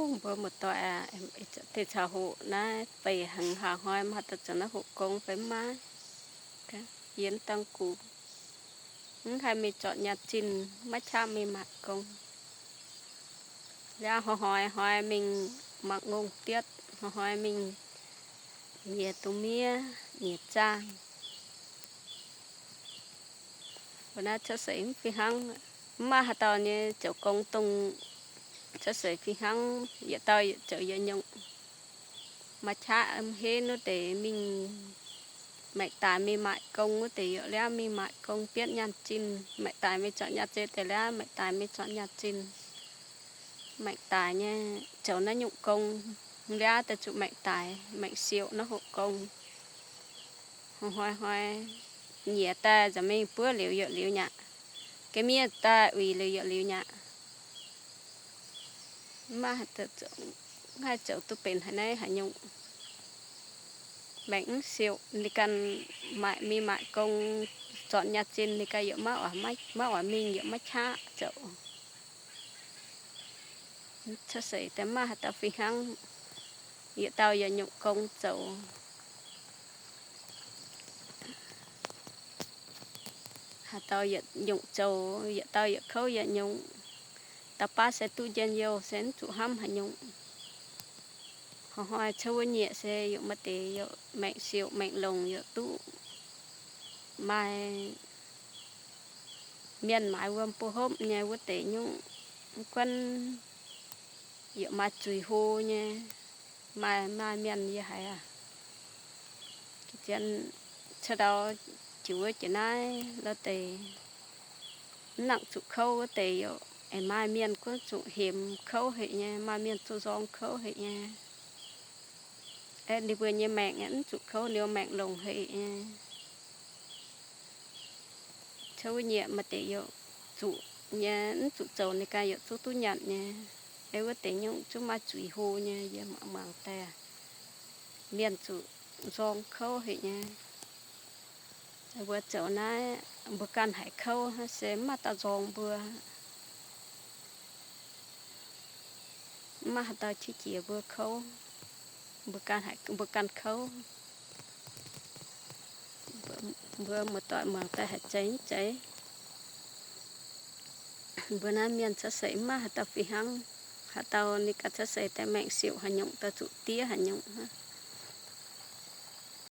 Mbuo muoz-doic aac, deix caux hoqc naaiv beic hngongx hnoi maiv haih daaih zoux naaiv hoqc gong fai maiv? Yie dangh gux mv haih mingh zornc nyaah zinh, maiv qaqv mingh maaic gong. Liaav hnoi-hnoi mingh mangc ngongh dietv, hnoi-hnoi mingh nyiex dungz miev, nyiex zaangh. Mbuo naaiv cuotv seix mv fih hnangv. Mv maaih haaix dauh nyei zoux gong dongh cuotv seix fih hnangv. Yietc dauh zoux yietc nyungc. Maaih qaqv mv henv wuov deix mingh maengc daaix mingh maaic gong, wuov deix yaac liaav mingh maaic gong bietv nyaanh zinh. Maengc daaix mingh zornc nyaanh zinh deix liaav maengc daaix mingh zornc nyaanh zinh. Maengc daaix nyei zoux naaiv nyungc gong, liaav daaih zuqc maengc daaix, maengc siouc naaiv hoqc gong. Hnoi-hnoi nyiex daaih nza'mengh buov liuz yietc liuz nyaqc, ga'miev daaih uix liuz yietc liuz nyaqc. Mv maaih haaix dauh zoux, mv haih zoux duqv benx haaix naaiv haaix nyungc. Maengc mv siouc, ninh ganh maaic mingh maaic gong, zornc nyaah zinh ninh ganh yaac maiv oix, maiv oix mingh, yaac maiv qaqv zoux. Cuotv seix daaih mv maaih haaix dauh fih hnangv. Yietc dauh yietc nyungc gong zoux. Haaix dauh yietc nyungc zoux, yietc dauh yietc kouv yietc nyungc. Dauh baav se duqv njien-youh se mv zuqc hnamv haaix nyungc. Hnoi-hnoi cuotv wuov nyieqc se yaac maaih deix yaac maengc siouc maengc longc yaac duqv. Maaih mienh maaiz wuom bou hopv nyei wuov deix nyungc, mv gunv yaac maaih zuiz hlo nyei. Maaih, maaih mienh yie haiz aac, zien cuotv ndau jiex wuov jiex naaiv lorh deix, mv nangc zuqc kouv wuov deix yaac, aengx maaih mienh gunv zuqc hemx kouv heqc nyei, maaih mienh zuqc nzorng kouv heqc nyei. Aeqv, ninh mbuo nyei maengc mv zuqc kouv, ninh mbuo maengc longc heqc nyei. Cuotv wuov nyieqc maaih deix yaac zuqc nyei, mv zuqc zoux ninh ganh yaac zungv duqv nyanc nyei. Aeqv, wuov deix nyungc zungv maaih zuiz hlo nyei, yie mangc mangc daaih mienh zuqc nzorng kouv heqc nyei. Mbuo zoux naaiv mbuo ganh haiz kouv se mv maaih dauh nzorng mbuo. Mv maaih haaix dauh qiex jiez mbuo kouv, mbuo ganh haiz mbuo ganh kouv. Mbuo muoz-doic muangx daaih haiz zeiz mv zeiz? Mbuo naaiv mienh cuotv seix mv maaih haaix dauh fih hnangv. Haaix dauh ninh ganh cuotv seix daaih maengc siouc haaix nyungc, daaih zuqc diev haaix nyungc.